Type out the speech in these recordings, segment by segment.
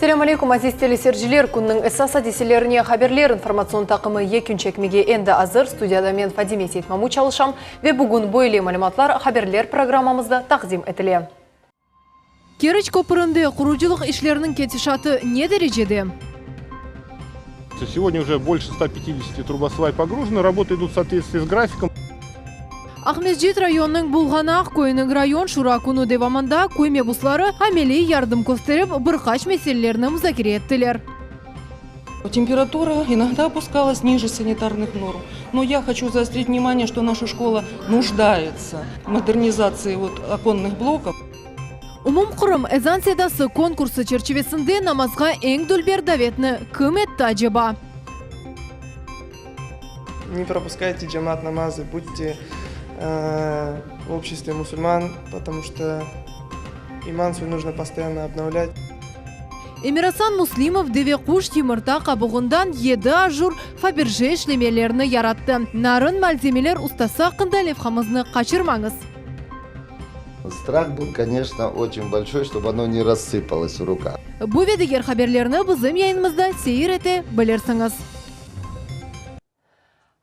Selâm aleykum, aziz teleseyirciler! Künniñ esas adiselerine haberler informatsion taqımı yekün çekmege endi azır. Studiyada men, Fadime Seytmamut çalışam ve bugün böyle malümatlar haberler programmamızda taqdim etile. Keriç köpründe qurucılıq işleriniñ ketişatı ne derecede? Сегодня уже больше 150 трубосвай погружены, работы идут в соответствии с графиком. Aqmescit rayonınıñ Bulğanaq köyüniñ rayon şura künü devamında köy mebusları ameliy yardım kösterip, bir qaç meselelerni muzakere ettiler. Температура иногда опускалась ниже санитарных норм. Но я хочу заострить внимание, что наша школа нуждается в модернизации вот оконных блоков. Umumqırım ezan sedası konkursı çerçivesinde namazğa eñ dülber davetni kim etti aceba? Не пропускайте cemaat namazы, будьте в обществе мусульман, потому что иман свой нужно постоянно обновлять. Emirasan Muslimov devequş yımırta qabuğından yedi ajur Faberje işlemelerini yarattı. Narın malzemeler ustası aqqında levhamıznı qaçırmañız. Страх был, конечно, очень большой, чтобы оно не рассыпалось в руках. Bu ve diger haberlerni bizim yayınımızda seyir ete bilirsiñiz.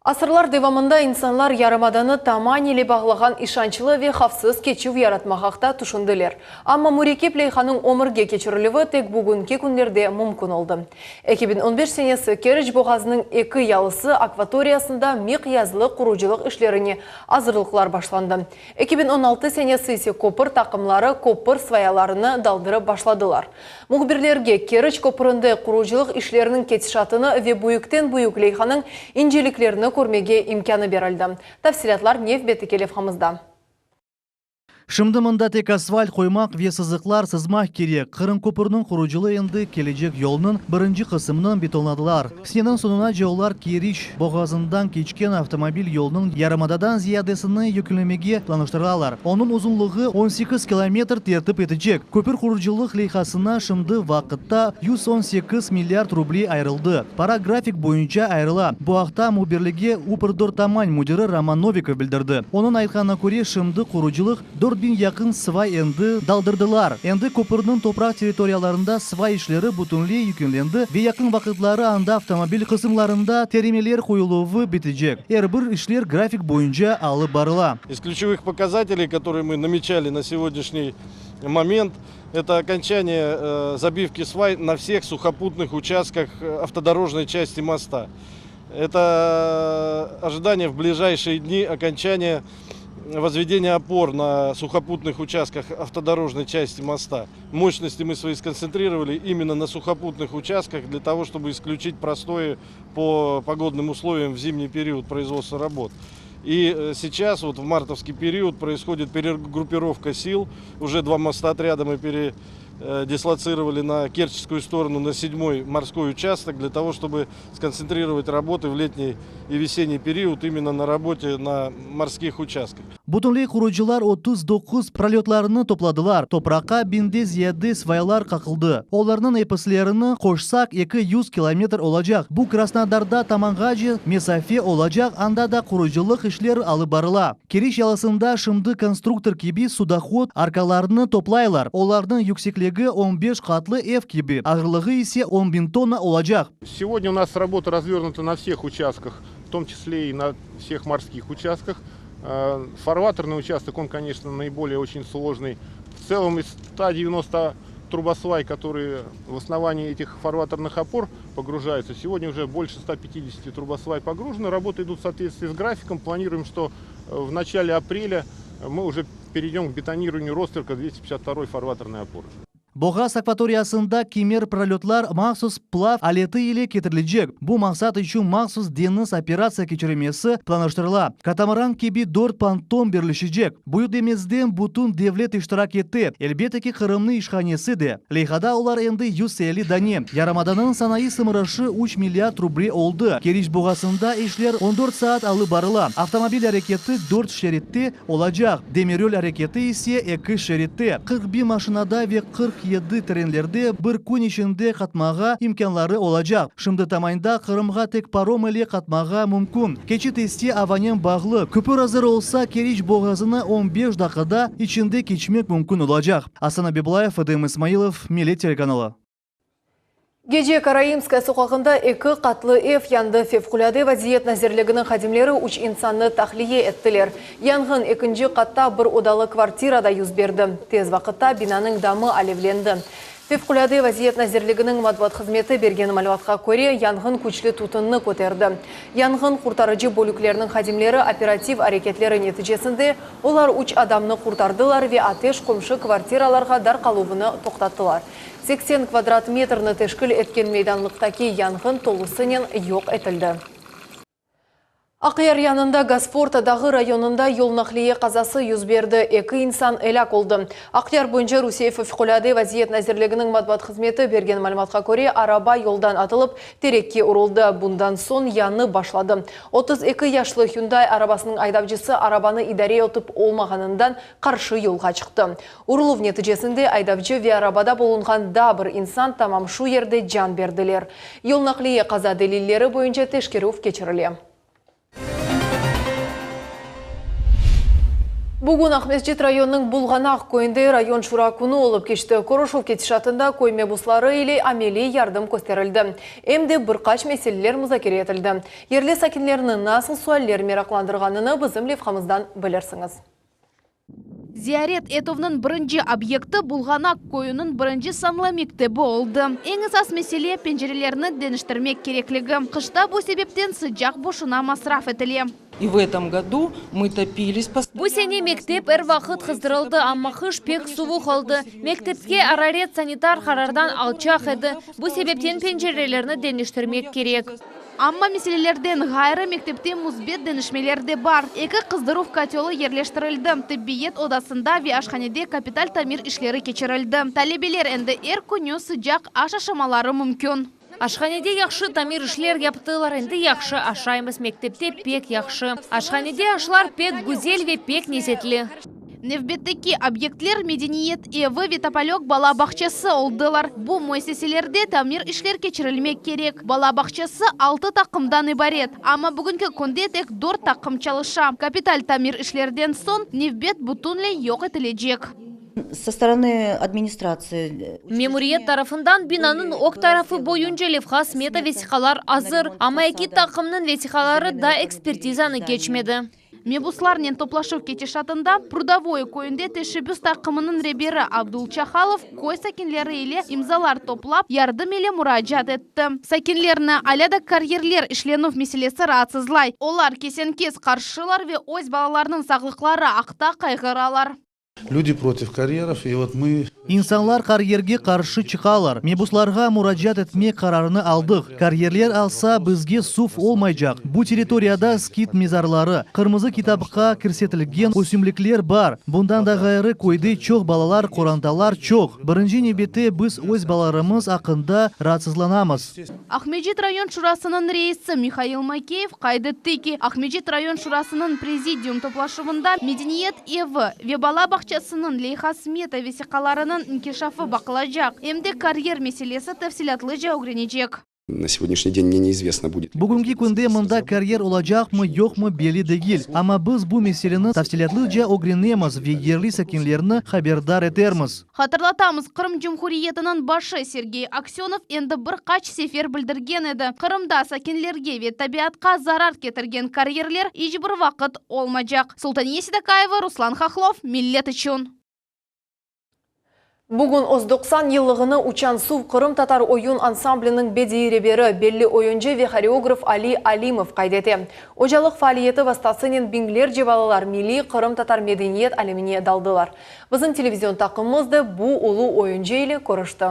Asırlar devamında insanlar yarımadanı Taman ile bağlağan işançlı ve havfsız keçüv yaratmaq aqta tüşündiler. Amma mürekkep leyhanıñ ömürge keçirilüvi tek bugünki künlerde mümkün oldı. 2015 senesi Keriç boğazınıñ eki yalısı akvatoriyasında miqyaslı qurucılıq işlerine azırlıqlar başlandı. 2016 senesi ise köpür taqımları köpür svayalarını daldırıp başladılar. Mühbirlerge Keriç köpründe qurucılıq işleriniñ ketişatını ve büyükten-büyük leyhanıñ inceliklerini körmege imkânı berildi. Tafsilâtlar nevbetteki levhamızda. Şimdi mında tek asfalt qoymaq ve sızıqlar sızmaq kerek. Qırım köpürniñ qurucılığı endi kelecek yolnıñ birinci qısımını betonladılar. Seneniñ soñunace olar Keriç boğazından keçken avtomobil yolunıñ yarımadadan ziyadesini yüklemege planlaştıralar. Onıñ uzunlığı 18 kilometr tertip etecek. Köpür qurucılıq leyhasına şimdi vaqıtta 118 milliard ruble ayırıldı. Para grafik boyunca ayırıla. Bu aqta mühbirlige Uprdor Taman müdiri Roman Novikov bildirdi. Onıñ aytqanına köre, şimdi qurucılıq 4000 yaqın svay endi daldırdılar. Endi köpürniñ topraq territoriyalarında svay işleri bütünley yekünlendi ve yaqın vaqıtları anda avtomobil qısımlarında tiremeler qoyuluvı bitecek. Er bir işler grafik boyunca alıp barıla. Из ключевых показателей, которые мы намечали на сегодняшний момент, это окончание забивки свай на всех сухопутных участках автодорожной части моста. Это ожидание в ближайшие дни окончания возведения опор на сухопутных участках автодорожной части моста. Мощности мы свои сконцентрировали именно на сухопутных участках для того, чтобы исключить простои по погодным условиям в зимний период производства работ. И сейчас, вот в мартовский период, происходит перегруппировка сил. Уже два мостоотряда мы передислоцировали на Керченскую сторону, на седьмой морской участок, для того, чтобы сконцентрировать работы в летний и весенний период именно на работе на морских участках. Bütünley qurucılar 39 prolötlarını topladılar. Topraqqa biñden ziyade svaylar qaqıldı. Olarnıñ epislerini qoşsaq 200 kilometr olacaq. Bu Krasnodardan Tamanğace mesafe olacaq, anda da qurucılıq işler alıp barıla. Keriç yalısında şimdi konstruktor kibi sudohod arkalarını toplaylar. Olarnıñ yüksekligi 15 qatlı ev kibi, ağırlığı ise 10 biñ tonna olacaq. Сегодня у нас работа развернута на всех участках, в том числе и на всех морских участках. Фарватерный участок, он, конечно, наиболее очень сложный. В целом из 190 трубосвай, которые в основании этих фарватерных опор погружаются, сегодня уже больше 150 трубосвай погружены. Работы идут в соответствии с графиком. Планируем, что в начале апреля мы уже перейдем к бетонированию ростверка 252 фарватерной опоры. Boğaz akvatoriyasında kimer prolötlar mahsus plav aleti ile ketirilecek. Bu maqsat içün mahsus deñiz operatsiya keçirilmesi planlaştırıla. Katamaran kibi dört ponton birleşecek. Büyük deñizden bütün devlet iştirak etti. Elbette ki, Qırımnıñ işhanesi de. Leyhada olar endi 150 dane. Yarımadanıñ sanayı sımarışı 3 milliard ruble oldı. Keriç boğazında işler 14 saat alıp barıla. Avtomobil areketi dört şeritte olacaq. Demiryol areketi ise eki şeritte. 40 biñ maşinada ve 47 trenlerde bir kün içinde qatnamağa imkânları olacaq. Şimdi Tamanda Qırımğa tek parom ile qatnamağa mümkün. Keçit ise avanen bağlı. Köpür azır olsa, Keriç boğazını 15 daqiqa içinde keçmek mümkün olacaq. Asan Abibulayev, Edem İsmailov, Millet telekanalı. Gece Karaimskaya soqağında eki qatlı ev yandı. Fevqulâde vaziyet nazirliginiñ hadimleri üç insannı tahliye ettiler. Yanğın ekinci qatta bir odalı kvartirada yüz berdi. Tez vaqıtta binanıñ damı alevlendi. Fevqulâde vaziyet nazirliginiñ matbuat hızmeti bergen malümatqa köre, yanğın küçlü tütünni köterdi. Yanğın qurtarıcı bölüklerniñ hadimleri operativ areketleri neticesinde olar üç adamnı qurtardılar ve ateş qomşu kvartiralarğa darqaluvını toqtattılar. 80 kvadrat metrni teşkil etken meydanlıqtaki yanğın tolusınen yoq etildi. Aqyar yanında Gosforta dağı rayonında yol naqliye qazası yüz berdi, eki insan elâk oldı. Aqyar boyunca Rusiye Fevqulâde vaziyet nazirliginiñ matbuat hızmeti bergen malümatqa köre, araba yoldan atılıp, terekke uruldı, bundan soñ yanıp başladı. 32 yaşlı Hyundai arabasınıñ aydavcısı arabanı idare etip olmağanından qarşı yolğa çıqtı. Uruluv neticesinde aydavcı ve arabada bulunğan daa bir insan tamam şu yerde can berdiler. Yol naqliye qaza delilleri boyunca teşkerüv keçirile. Bugün Aqmescit rayonınıñ Bulğanaq köyünde rayon şura künü olıp keçti. Körüşüv ketişatında köy mebusları ile ameliy yardım kösterildi, em de bir qaç meseleler muzakere etildi. Yerli sakinlerni nasıl sualler meraqlandırğanını bizim levhamızdan bilirsiñiz. Ziyaret etüvniñ birinci obyekti Bulğanaq köyüniñ birinci sanlı mektebi oldı. Eñ esas mesele, pencerelerni deñiştirmek kerekligi. Qışta bu sebepten sıcaq boşuna masraf etile. İ v etom godu mı topilis Bu sene mektep er vaqıt qızdırıldı, amma qış pek suvuq oldı. Mektepke araret sanitar qarardan alçaq edi, bu sebepten pencerelerni deñiştirmek kerek. Amma meselelerden ğayrı, mektepte müsbet deñişmeler de bar. Eki qızdıruv koteli yerleştirildi, tibbiyet odasında ve aşhanede kapital tamir işleri keçirildi. Talebeler endi er künü sıcaq aş aşamaları mümkün. Aşhanede yahşı tamir işler yaptılar, endi yahşı aşaymız, mektepte pek yahşı. Aşhanede aşlar pek güzel ve pek lezetli. Nevbetteki obyektler Medeniyet evi ve Topolök bala bağçası oldılar. Bu müessiselerde tamir işler keçirilmek kerek. Bala bağçası altı taqımdan ibaret, amma bugünki künde tek dört taqım çalışa. Kapital tamir işlerden soñ nevbet bütünley yoq etilecek. Со стороны administratsiya. Memuriyet tarafından binanıñ ög tarafı boyunca levha-smeta vesiqalar azır, amma eki taqımnıñ vesiqaları daa ekspertizanı keçmedi. Mebuslarnen toplaşuv ketişatında Prudovoye köyünde teşebbüs taqımınıñ reberi Abdul Çahalov köy sakinleri ile imzalar toplap, yardım ile muracaat etti. Sakinlerni alâ da karyerler işlenüv meselesi raatsızlay. Olar kesen-kes qarşılar ve öz balalarınıñ sağlıqları aqta qayğıralar. Lüdi protiv karyerov, i vot mı. İnsanlar karyerge qarşı çıqalar. Mebuslarğa muracaat etmek qararını aldıq. Karyerler alsa, bizge suv olmaycaq. Bu territoriyada skit mezarları, qırmızı kitapqa kirsetilgen ösümlikler bar. Bundan da ğayrı, köyde çoq balalar, qorantalar çoq. Birinci nevbette biz öz balalarımız aqqında raatsızlanamız. Aqmescit rayon şurasınıñ reisi Mihail Makeyev qayd etti ki, Aqmescit rayon şurasınıñ prezidium toplaşuvında Medeniyet evi ve bala bağçasınıñ leyha-smeta vesiqalarınıñ inkişafı baqılacaq, em de karyer meselesi tafsilâtlıca ögrenecek. Na segodnâşniy den mne neizvestno, budet li. Bugünki künde mında karyer olacaqmı, yoqmı belli degil, amma biz bu meseleni tafsilâtlıca ögrenemiz ve yerli sakinlerni haberdar etermiz. Hatırlatamız, Qırım Cumhuriyetiniñ başı Sergey Aksönov endi bir qaç sefer bildirgen edi, Qırımda sakinlerge ve tabiatqa zarar ketirgen karyerler iç bir vaqıt olmacaq. Sultaniye Sedakayeva, Ruslan Hahlov, Millet içün. Bugün öz 90 yıllığını Uçan suv qırımtatar oyun ansambliniñ bediiy reberi, belli oyuncı ve horeograf Ali Alimov qayd ete. Ocalıq faaliyeti vastasınen biñlerce balalar milliy qırımtatar medeniyet alemine daldılar. Bizim televizion taqımımız da bu ulu oyuncı ile körüşti.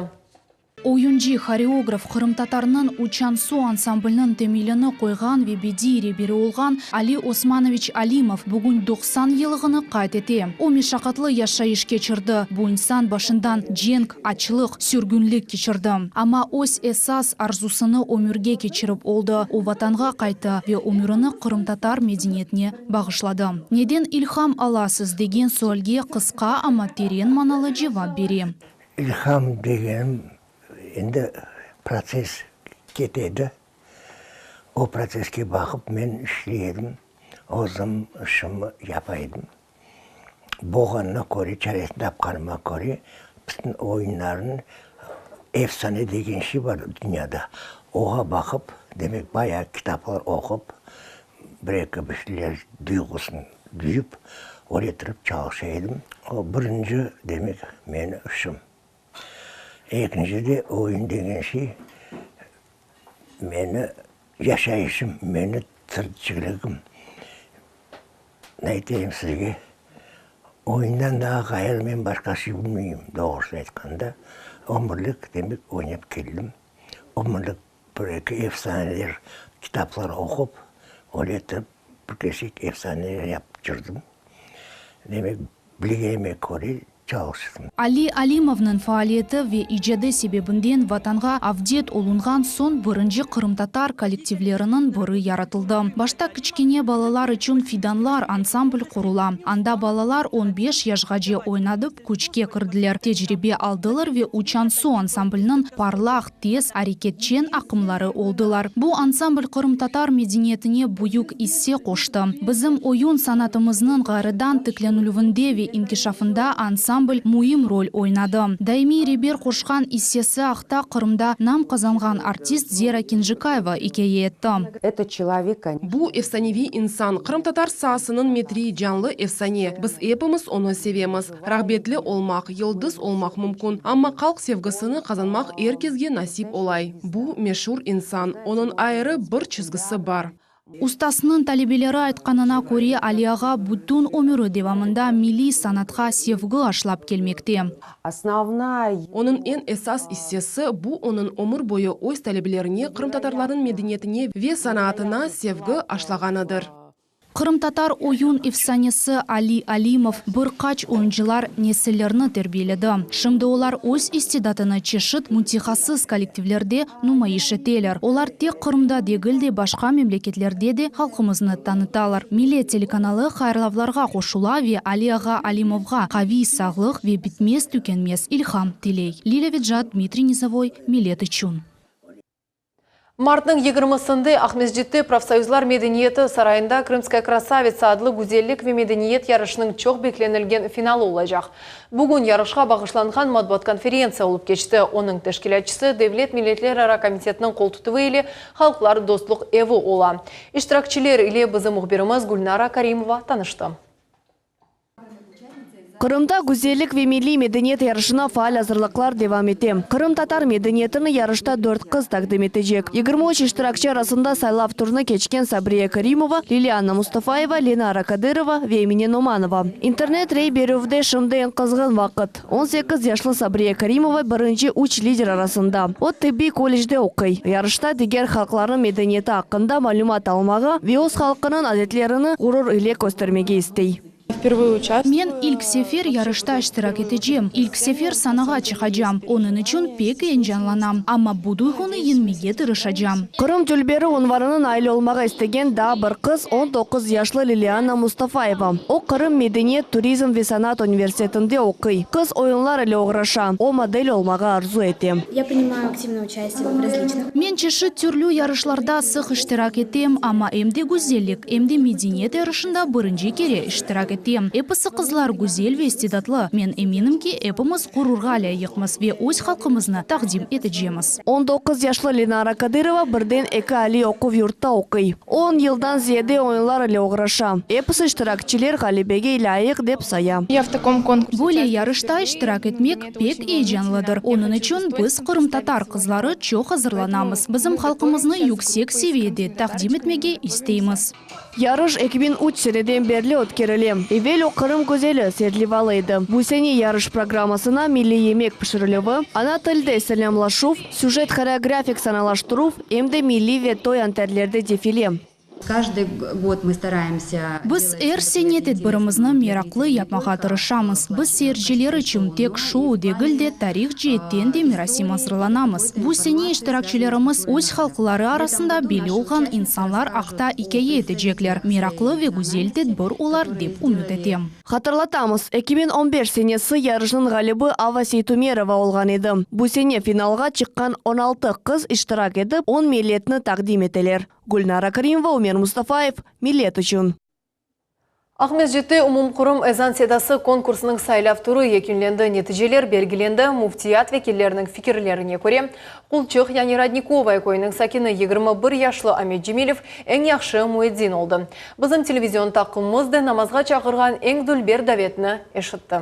Oyuncı, horeograf, qırımtatarnıñ Uçan su ansambliniñ temelini qoyğan ve bediiy reberi olğan Ali Osmanoviç Alimov bugün 90 yılığını qayd ete. O, meşaqatlı yaşayış keçirdi, bu insan başından cenk, açlıq, sürgünlik keçirdi. Amma öz esas arzusını ömürge keçirip oldı, o, Vatanğa qayttı ve ömürini qırımtatar medeniyetine Bağışladı. Neden ilham alasız degen sualge qısqa, amma teren manalı cevap bere. İlham degenim endi protsess kete edi. O protsesske baqıp men işley edim, özüm işimni yapa edim. Boğanına köre, çaresini tapqanıma köre, bütün oyunlarnı. Efsane degen şey bar dünyada. Oğa baqıp, demek, bayağı kitaplar oqup, bir-eki bir şeyler duyğusını duyıp, öyle turıp çalışa edim. O birinci, demek, meni işim. Ekinci de oyun degen şey meni yaşayışım, meni tirçiligim. Ne aytayım sizge, oyundan daa ğayrı men başqa şey bilmeyim, doğrusını aytqanda. Ömürlik, demek, oynap keldim. Ömürlik bir-eki efsaneler, kitaplar oqup, öyle etip bir kesek efsaneler yapıp cürdim. Demek, Bilgenime köre çalıştım. Ali Alimovnıñ faaliyeti ve icadı sebebinden Vatanğa avdet olunğan soñ birinci qırımtatar kollektivleriniñ biri yaratıldı. Başta kiçkene balalar içün Fidanlar ansambl qurula. Anda balalar on beş yaşğace oynadıp küçke kirdiler, tecribe aldılar ve Uçan-su ansamblniñ parlaq, tez, areketçen aqımları oldılar. Bu ansambl qırımtatar medeniyetine büyük isse qoştı. Bizim oyun sanatımıznıñ ğayrıdan tiklenilüvinde ve inkişafında ansambl müim rol oynadı. Daimiy reber qoşqan issesi aqta Qırımda nam qazanğan artist Zera Kenjikayeva ikâye etti. Bu efsaneviy insan, qırımtatar saasınıñ metri, canlı efsane. Biz epimiz onı sevemiz. Rağbetli olmaq, yıldız olmaq mümkün, amma halq sevgisini qazanmaq er kesge nasip olay. Bu, meşur insan, onıñ ayrı bir çizgisi bar. Ustasınıñ talebeleri aytqanına köre, Ali ağa bütün ömüri devamında milliy sanatqa sevgi aşlap kelmekte. Onıñ eñ esas issesi, bu onıñ ömür boyu öz talebelerine qırımtatarlarnıñ medeniyetine ve sanatına sevgi aşlağanıdır. Qırımtatar oyun efsanesi Ali Alimov bir qaç oyuncılar nesillerini terbiyeledi. Şimdi olar öz istidatını çeşit mütehassıs kollektivlerde numayış eteler. Olar tek Qırımda degil de, başqa memleketlerde de halqımıznı tanıtalar. Millet telekanalı hayırlavlarğa qoşula ve Ali ağa Alimovğa qaviy sağlıq ve bitmez-tükenmez ilham tiley. Lilâ Vecat, Dmitriy Nizovoy, Millet içün. Martnıñ yigirmisinde Aqmescitte Profsoyuzlar medeniyeti sarayında Krımskaya krasavitsa adlı güzellik ve medeniyet yarışınıñ çoq beklenilgen finalı olacaq. Bugün yarışqa bağışlanğan matbuat konferentsiya olıp keçti. Onıñ teşkilâtçısı Devlet milletlerara komitetiniñ qoltutuvı ile Halqlar dostluq evi ola. İştirakçiler ile bizim mühbirimiz Gülnara Karimova tanıştı. Qırımda güzellik ve milliy medeniyet yarışına faal azırlıqlar devam ete. Qırımtatar medeniyetini yarışta dört qız taqdim etecek. 23 iştirakçi arasında saylav turnı keçken Sabriye Kerimova, Liliana Mustafayeva, Lenara Kadırova ve Emine Nomanova. İnternet rey berüvde şimdi eñ qızğın vaqıt. 18 yaşlı Sabriye Kerimova birinci üç lider arasında. O, tibbiy kollecde oquy. Yarışta diger halqlarnıñ medeniyeti aqqında malümat almağa ve öz halqınıñ adetlerini ğurur ile köstermege istey. Men ilk sefer yarışta iştirak etecem, ilk sefer sanağa çıqacam, onıñ içün pek eyecanlanam, amma bu duyğunı yeñmege tırışacam. Qırım dülberi unvanına nail olmağa istegen daa bir qız, 19 yaşlı Liliana Mustafayeva. O, Qırım medeniyet, turizm ve sanat universitetinde oquy. Qız oyunlar ile oğraşa. O, model olmağa arzu ete. Ya priнимаю активное участие в различных. Men çeşit türlü yarışlarda sıq iştirak etem, amma em de güzellik, Em de medeniyet yarışında birinci kere iştirak etem. Episi qızlar güzel ve istidatlı. Men eminim ki, epimiz ğururğa lâyıqmız ve öz halqımıznı taqdim etecemiz. 19 yaşlı Lenara Kadırova birden eki aliy oquv yurtta oquy. On yıldan ziyade oyunlar ile oğraşa. Episi iştirakçiler ğalebege lâyıq dep saya. Böyle yarışta iştirak etmek pek eyecanlıdır. Onıñ içün biz, qırımtatar qızları, çoq azırlanamız. Bizim halqımıznı yüksek seviyede taqdim etmege isteymiz. Yarış 2003 seneden berli ötkerile. Evel o Qırım güzeli serlevalı edi. Bu sene yarış programmasına milliy yemek pişirilüvi, ana tilde selâmlaşuv, süjet-horeografik sanalaştıruv, em de milliy ve toy anterlerde defile. Каждый год мы стараемся. Biz er sene tedbirimizni meraqlı yapmağa tırışamız. Biz seyirciler içün tek şou degil de, tarih ceetten de merasim azırlanamız. Bu sene iştirakçilerimiz öz halqları arasında belli olğan insanlar aqta ikâye etecekler. Meraqlı ve güzel tedbir olar, dep ümüt etem. Hatırlatamız, 2015 senesi yarışnıñ ğalibi Ava Seytumerova olğan edi. Bu sene finalğa çıqqan 16 qız iştirak etip, on milletni taqdim eteler. Gülnara Karimova, Umer Mustafayev, Millet içün. Aqmescitte Umumqırım ezan sedası konkursınıñ saylav turı yekünlendi. Neticeler belgilendi. Müftiyat vekilleriniñ fikirlerine köre, Qulçıq, yani Rodnikovaya köyüniñ sakini 21 yaşlı Amet Cemilev eñ yahşı müezzin oldı. Bizim televizion taqımımız da namazğa çağırğan eñ dülber davetni eşitti.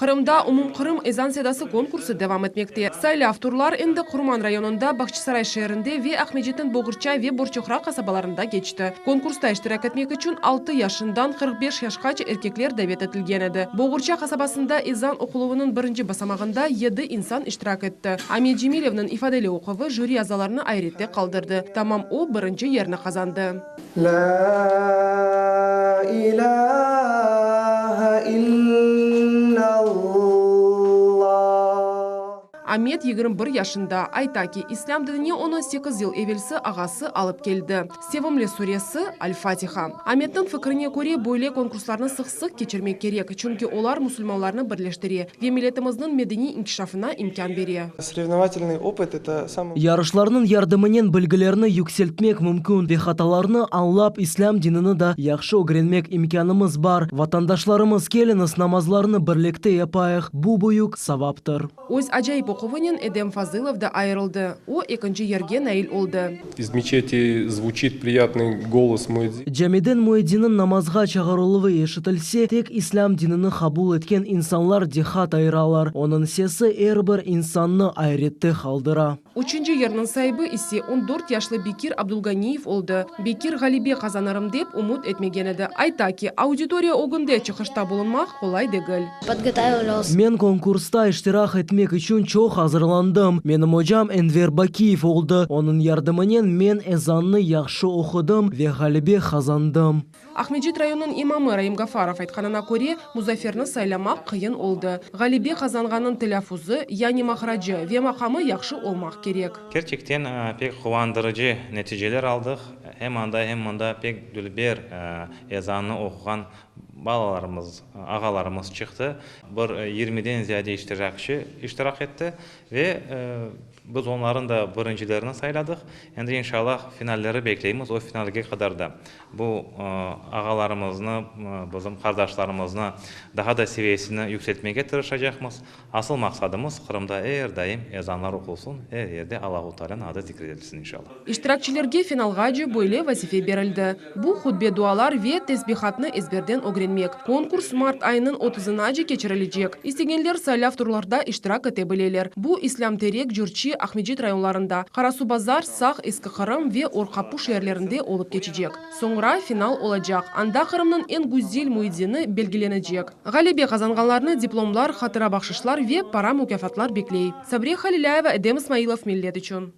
Qırımda Umumqırım ezan sedası konkursı devam etmekte. Saylav turlar endi Qurman rayonında, Bağçasaray şeerinde ve Aqmescitniñ Boğurça ve Borçoqraq qasabalarında keçti. Konkursta iştirak etmek içün altı yaşından 45 yaşqace erkekler davet etilgen edi. Boğurça qasabasında ezan oquluvınıñ birinci basamağında yedi insan iştirak etti. Amet Cemilevniñ ifadeli oquvı jüri azalarını ayrette qaldırdı. Tamam o birinci yerni qazandı. Lâ ilâhe illallah. Amet 21 yaşında. Ayta ki, islâm dinine onı sekiz yıl evelsi ağası alıp keldi. Sevimli suresi, Al-Fatiha. Ametniñ fikrine köre, böyle konkurslarnı sıq-sıq keçirmek kerek, çünki olar musulmanlarnı birleştire ve milletimizniñ medeniy inkişafına imkân bere. Srevnovatelnıy opıt, eto samıy. Yarışlarnıñ yardımınen bilgilerni yükseltmek mümkün ve hatalarnı añlap islâm dinini da yahşı ögrenmek imkânımız bar. Vatandaşlarımız, keliñiz namazlarnı birlikte yapayıq, bu büyük savaptır. Öz acayip oquvınen Edem Fazılov da ayırıldı, o, ekinci yerge nail oldı. İz meçeti zvuçit priyatnıy golos müedzin. Camiden müedzinniñ namazğa çağırıluvı eşitilse, tek islâm dinini qabul etken insanlar diqqat ayıralar. Onıñ sesi er bir insannı ayrette qaldıra. Üçünci yerniñ saibi ise on dört yaşlı Bekir Abdulganiyev oldı. Bekir ğalebe qazanırım dep ümüt etmegen edi. Ayta ki, auditoriya ögünde çıqışta bulunmaq qolay degil. Men konkursta iştirak etmek içün çoq azırlandım. Menim ocam Enver Bakiyev oldı. Onıñ yardımınen men ezannı yahşı oqudım ve ğalebe qazandım. Aqmescit rayonınıñ imamı Raim Gafarov aytqanına köre, muzaferni saylamaq qıyın oldı. Ğalebe qazanğannıñ telâffuzı, yani mahracı, ve maqamı yahşı olmaq kerek. Kerçekten pek quvandırıcı neticeler aldıq. Hem anda, hem mında pek dülber ezannı oquğan balalarımız, ağalarımız çıqtı. Bir yirmiden ziyade iştirakçi iştirak etti ve biz onların da birincilerini sayladıq. Endi inşallah finalleri bekleymiz, o finalge qadar da bu ağalarımıznı, bizim qardaşlarımıznı daha da seviyesini yükseltmege tırışacaqmız. Asıl maqsadımız, Qırımda er daim ezanlar oqulsın, er yerde Allahu Taalânıñ adı zikr etilsin, inşallah. İştirakçilerge finalğace böyle vazife berildi, bu hutbe dualar ve tesbihatnı ezberden ögrenmek. Konkurs mart ayınıñ otuzınace keçirilecek. İstegenler saylav turlarda iştirak ete bileler. Bu, İslâm Terek, Cürçi, Aqmecit rayonlarında, Qarasuvbazar, Saq, Eski Qırım ve Orqapu şeerlerinde olıp keçecek. Soñra final olacaq, anda Qırımnıñ eñ güzel müedzini belgilenecek. Ğalebe qazanğanlarnı diplomlar, hatıra bahşışlar ve para mukâfatlar bekley. Sabriye Halilâyeva, Edem İsmailov, Millet içün.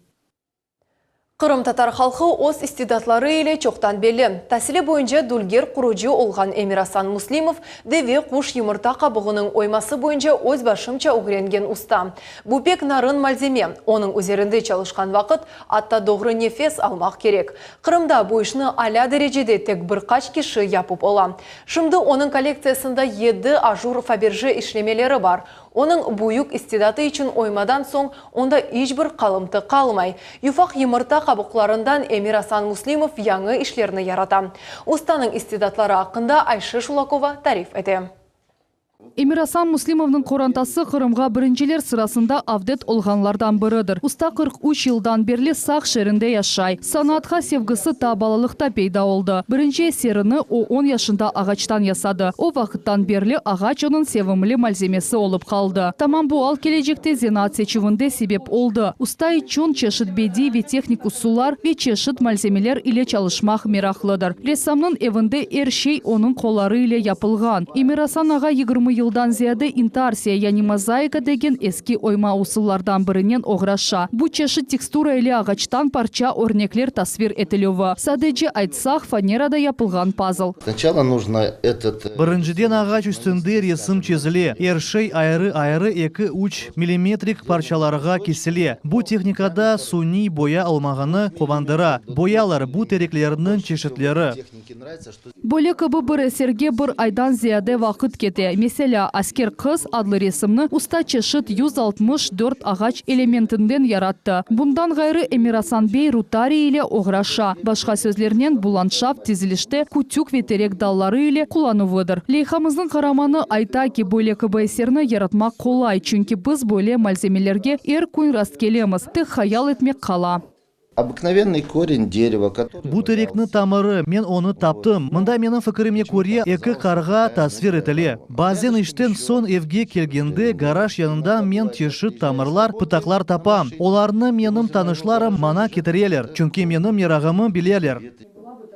Qırımtatar halqı öz istidatları ile çoqtan belli. Tasili boyunca dülger qurucı olğan Emir-Asan Muslimov, deve, quş, yımırta qabığınıñ oyması boyunca öz başımça ögrengen usta. Bu pek narın malzeme, onıñ üzerinde çalışqan vaqıt atta doğru nefes almaq kerek. Qırımda bu işni alâ derecede tek bir qaç kişi yapıp ola. Şimdi onıñ kollektsiyasında yedi ajur Faberje işlemeleri bar. Onıñ büyük istidatı içün oymadan soñ onda iç bir qalımtı qalmay. Yufaq yımırta qabuqlarından Emir-Asan Muslimov yañı işlerni yarata. Ustanıñ istidatları aqqında Ayşe Şulakova tarif ete. Emir-Asan Muslimovnıñ qorantası Qırımğa birinciler sırasında avdet olğanlardan biridir. Usta 43 yıldan berli Saq şeerinde yaşay. Sanatqa sevgisi ta balalıqta peyda oldı. Birinci eserini o on yaşında ağaçtan yasadı. O vaqıttan berli ağaç onıñ sevimli malzemesi olıp qaldı. Tamam bu al kelecekte zenaat seçüvinde sebep oldı. Usta içün çeşit bediy ve tehnik usullar ve çeşit malzemeler ile çalışmaq meraqlıdır. Ressamnıñ evinde er şey onıñ qolları ile yapılğan. Emir-Asan ağa 20 yıldan ziyade intarsiya, yani mozaika degen eski oyma usullardan birinen oğraşa. Bu çeşit tekstura ile ağaçtan parça örnekler tasvir etilüvi. Sadece aytsaq, fanerada yapılğan pazl. Snaçala nujno etot. Birinciden ağaç üstünde resim çezile, er şey ayrı-ayrı eki-üç millimetrik parçalarğa kesile. Bu tehnikada suniy boya olmağanı quvandıra. Boyalar, bu tereklerniñ çeşitleri. Böyle kibi bir eserge bir aydan ziyade vaqıt kete. Meselâ. Meselâ, Asker qız adlı resimni usta çeşit 164 ağaç elementinden yarattı. Bundan ğayrı Emir-Asan bey rutariy ile oğraşa. Başqa sözlernen, bu landşaft tizilişte kütük ve terek dalları ile qullanuvıdır. Leyhamıznıñ qaramanı ayta ki, böyle kibi eserni yaratmaq qolay, çünki biz böyle malzemelerge er kün rastkelemiz, tek hayal etmek qala. Obıknovennıy koren derevo, kotorıy. Bu terekniñ tamırı, men onı taptım. Mında, menim fikirime köre, eki qarğa tasvir etile. Bazen işten soñ evge kelgende, garaj yanında men çeşit tamırlar, pıtaqlar tapam. Olarnı menim tanışlarım maña ketireler, çünki menim merağımı bileler.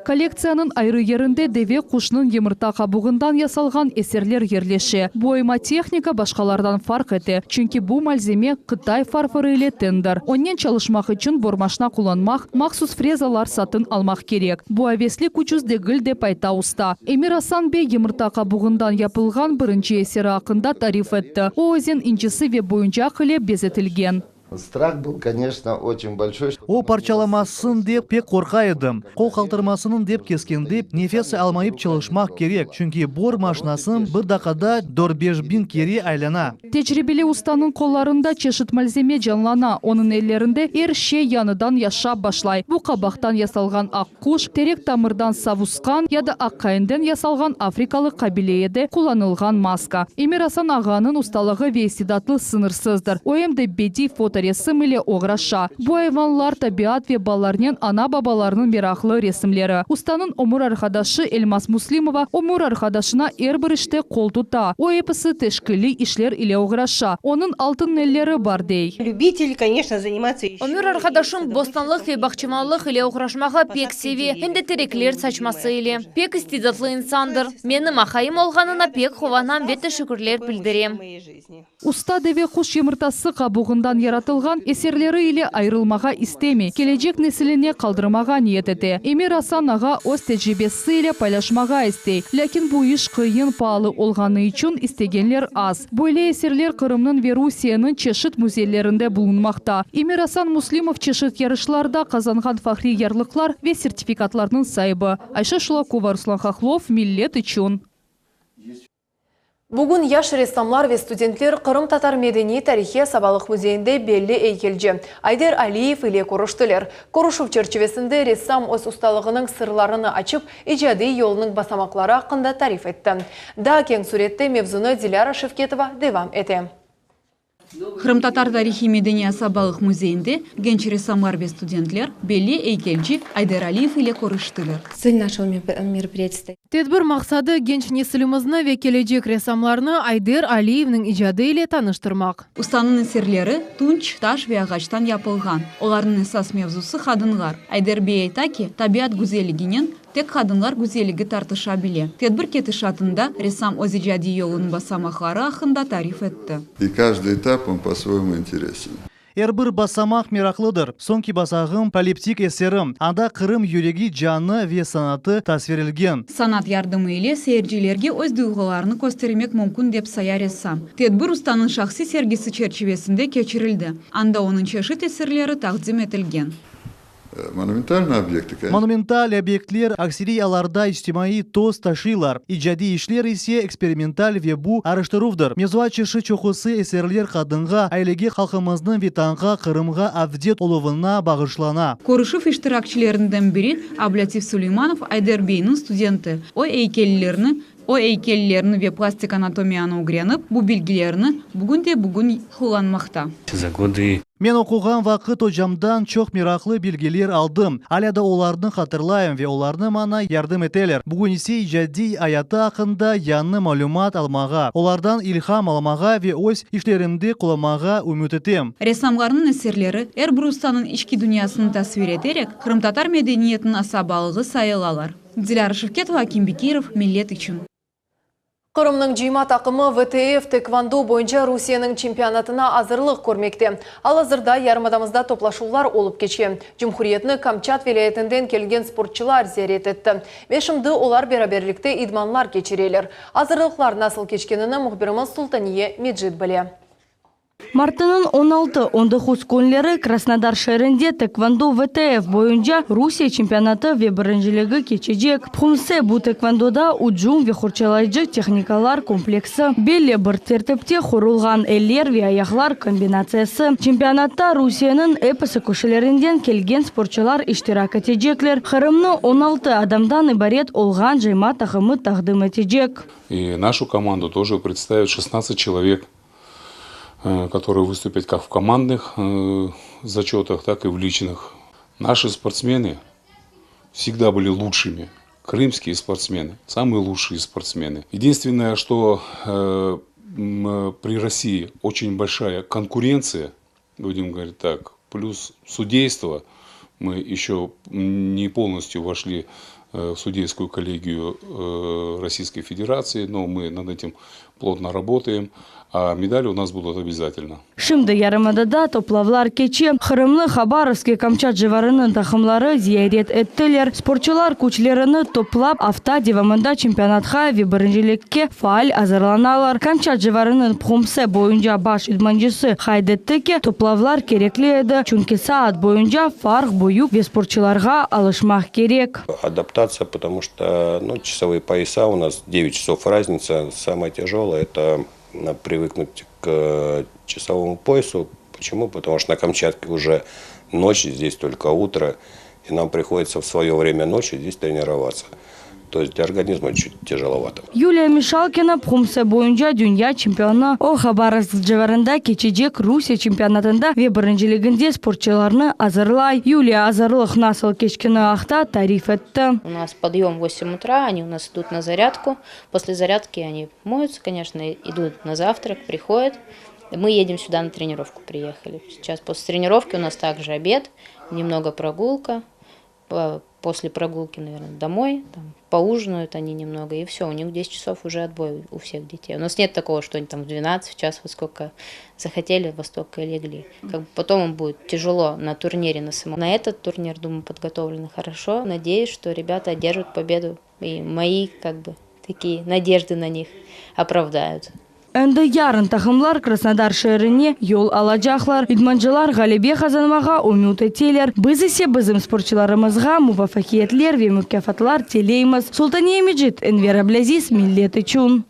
Kollektsiyanıñ ayrı yerinde deve quşnıñ yımırta qabuğından yasalğan eserler yerleşe. Bu oyma tehnika başqalardan farq ete, çünki bu malzeme qıtay farforı ile teñdir. Onen çalışmaq içün bormaşna qullanmaq, mahsus frezalar satın almaq kerek. Bu aveslik ucuz degil, dep ayta usta. Emir-Asan bey yımırta qabuğından yapılğan birinci eseri aqqında tarif etti. O, özen incisi ve boyuncaq ile bezetilgen. Strah был, конечно, очень большой. O parçalamasın dep pek qorqa edim. Qol qaltırmasın dep keskende nefes almayıp çalışmaq kerek, çünki bor maşinası bir daqqada dört-beş biñ kere aylana. Tecribeli ustanıñ qollarında çeşit malzeme canlana, onıñ ellerinde er şey yañıdan yaşap başlay. Bu qabaqtan yasalğan aq quş, terek tamırdan savusqan ya da aqqayınden yasalğan afrikalı qabileyede qullanılğan maska. Emir-Asan ağanıñ ustalığı ve istidatlı sıñırsızdır. O em de bediy fotoresim ile oğraşa. Bu ayvanlar, tabiat ve balalarnen ana-babalarınıñ meraqlı resimleri. Ustanıñ ömür arqadaşı Elmaz Muslimova ömür arqadaşına er bir işte qol tuta. O episi teşkiliy işler ile oğraşa. Onıñ altın elleri bar, dey. Lübitel, koneçno, zanimatsya eşço. Ömür arqadaşım bostanlıq ve bağçamanlıq ile oğraşmağa pek seve, em de terekler saçması ile. Pek istidatlı insandır. Menim aqayım olğanına pek quvanam ve teşekkürler bildirem. Usta deve quş yımırtası qabuğından yaratılğan eserleri ile ayırılmağa istemey, kelecek nesiline qaldırmağa niyet ete. Emir-Asan ağa öz tecribesi ile paylaşmağa istey, lâkin bu iş qıyın, paalı olğanı içün istegenler az. Böyle eserler Qırımnıñ ve Rusiyeniñ çeşit müzeylerinde bulunmaqta. Emir-Asan Muslimov çeşit yarışlarda qazanğan fahriy yarlıqlar ve sertifikatlarnıñ saibi. Ayşe Şulakova, Ruslan Hahlov, Millet içün. Bugün yaş ressamlar ve studentler Qırımtatar medeniy tarihiy asabalıq müzeyinde belli eykelci Ayder Aliyev ile körüştiler. Körüşüv çerçivesinde ressam öz ustalığınıñ sırlarını açıp, icadiy yolunıñ basamaqları aqqında tarif etti. Daa keñ sürette mevzunı Dilâra Şevketova devam ete. Qırımtatar tarihiy-medeniy asabalıq müzeyinde genç ressamlar ve studentler belli eykelci Ayder Aliyev ile körüştiler. Tsel našego meropriyatiya. Tedbir maqsadı, genç nesilimizni ve kelecek ressamlarnı Ayder Aliyevniñ icadı ile tanıştırmaq. Ustanıñ eserleri tunç, taş ve ağaçtan yapılğan. Olarnıñ esas mevzusı qadınlar. Ayder bey ayta ki, tabiat güzelliginen Tek qadınlar güzelligi tartışa bile. Tedbir ketişatında ressam öz icadiy yolunıñ basamaqları aqqında tarif etti. I каждый этап он по-своему интересен. Er bir basamaq meraqlıdır. Soñki basağım, poliptik eserim. Anda Qırım yüregi, canı ve sanatı tasvirilgen. Sanat yardımı ile seyircilerge öz duyğularını köstermek mümkün dep saya ressam. Tedbir ustanıñ şahsiy sergisi çerçivesinde keçirildi. Anda onıñ çeşit eserleri taqdim etilgen. Monumentalnıy obyekti, конечно. Monumental obyektler akseriy allarda içtimaiy toz taşıylar, icadiy işler ise eksperimental ve bu araştıruvdır. Mevzuat çeşit çoqusı eserler qadınğa, ailege, halqımıznıñ Vetanğa, Qırımğa avdet oluvına bağışlana. Körüşüv iştirakçilerinden biri Ablâtif Suleymanov Ayder beyniñ studenti. O eykellerni O eykellerni ve plastik anatomiyanı ögrenip, bu bilgilerni bugün de bugün qullanmaqta. Za godı. Men oquğan vaqıt ocamdan çoq meraqlı bilgiler aldım. Alâ da olarnı hatırlayım ve olarnı maña yardım eteler. Bugün ise icadiy ayatı aqqında yañı malümat almağa, olardan ilham almağa ve öz işlerimde qullanmağa ümüt etem. Ressamlarnıñ eserleri er bir ustanıñ içki dünyasını tasvir eterek, qırımtatar medeniyetiniñ asabalığı sayılalar. Dilâra Şevketova, Akim Bekirov, Millet içün. Qırımnıñ cıyma taqımı VTF tekvando boyunca Rusiyeniñ çempionatına azırlıq körmekte. Al-azırda yarımadamızda toplaşuvlar olıp keçe. Cumhuriyetni Kamçat vilâyetinden kelgen sportçılar ziyaret etti. Ve şimdi olar beraberlikte idmanlar keçireler. Azırlıqlar nasıl keçkenini mühbirimiz Sultaniye Mecit bile. Martınıñ on altı, on doquz künleri Krasnodar şeerinde tekvando VTF boyunca Rusiye çempionatı ve birinciligi keçecek. Pumse, bu tekvandoda ücüm ve qorçalayıcı tehnikalar kompleksi, belli bir tertipte qurulğan eller ve ayaqlar kombinatsiyası. Çempionatta Rusiyeniñ episi köşelerinden kelgen sportçular iştirak etecekler. Qırımnı 16 adamdan ibaret olğan cıyma taqımı taqdim etecek. И нашу команду тоже представит 16 человек, которые выступят как в командных зачетах, так и в личных. Наши спортсмены всегда были лучшими. Крымские спортсмены, самые лучшие спортсмены. Единственное, что при России очень большая конкуренция, будем говорить так, плюс судейство. Мы еще не полностью вошли в судейскую коллегию Российской Федерации, но мы над этим плотно работаем. А медали у нас будут обязательно. Şimdi yarımadada toplavlar keçe. Qırımnı Habarovsk ve Kamçat civarınıñ taqımları ziyaret ettiler. Sportçular küçlerini toplap, afta devamında çempionatqa ve birincilikke faal azırlanalar. Kamçat civarınıñ pumse boyunca baş idmancısı qayd etti ki, toplavlar kerekli edi, çünki saat boyunca farq büyük ve sportçularğa alışmaq kerek. Адаптация, потому что, ну, часовые пояса у нас 9 часов разница. Самое тяжелое это привыкнуть к часовому поясу. Почему? Потому что на Камчатке уже ночь, здесь только утро, и нам приходится в свое время ночи здесь тренироваться. То есть для организма чуть тяжеловато. Юлия Мишалкина пумсе boyunca dünya çempionı. O, Habarovsk civarında keçecek Rusiye çempionatında ve birinciliginde sportçularnı azırlay. Юлия azırlıq nasıl keçkeni aqta tarif etti. У нас подъем в 8 утра, они у нас идут на зарядку. После зарядки они моются, конечно, идут на завтрак, приходят. Мы едем сюда на тренировку, приехали. Сейчас после тренировки у нас также обед, немного прогулка. После прогулки, наверное, домой, там, поужинают они немного, и все, у них в 10 часов уже отбой у всех детей. У нас нет такого, что они там в 12, в час во сколько захотели, во столько и легли. Как бы потом им будет тяжело на турнире на самом. На этот турнир, думаю, подготовлены хорошо. Надеюсь, что ребята одержат победу, и мои, как бы, такие надежды на них оправдают. Endi yarın taqımlar Krasnodar şeerine yol alacaqlar. İdmancılar ğalebe qazanmağa ümüt eteler. Biz ise bizim sportçularımızğa muvafaqiyetler ve mukâfatlar tileymiz. Sultaniye Mecit, Enver Ablâziz, Millet içün.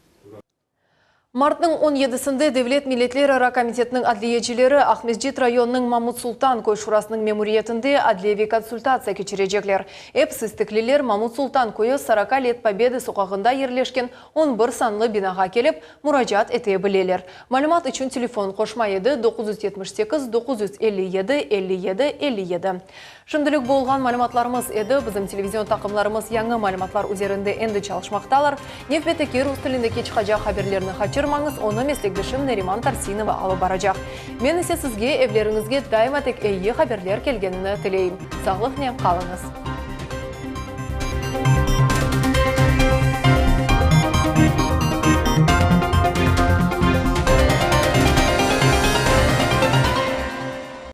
Martnıñ 17-sinde Devlet Milletlerara Komitetiniñ adliyecileri Aqmescit rayonınıñ Mamut Sultan köy şurasınıñ memuriyetinde adliyeviy konsultatsiya keçirecekler. Episi istekliler Mamut Sultan köyü Сорока лет Победы soqağında yerleşken 11 sanlı binağa kelip muracaat ete bileler. Malümat içün telefon qoşma 7 978 957 57 57. Şimdilik olğan malümatlarımız edi. Bizim televizion taqımlarımız yañı malümatlar üzerinde endi çalışmaqtalar. Nevbetteki rus tilindeki çıqacaq haberlerni qaçırmañız, onı meslekdeşim Neriman Tarsinova alıp baracaq. Men ise sizge evleriñizge daima tek eyi haberler kelgenini tileyim. Sağlıqnen qalıñız.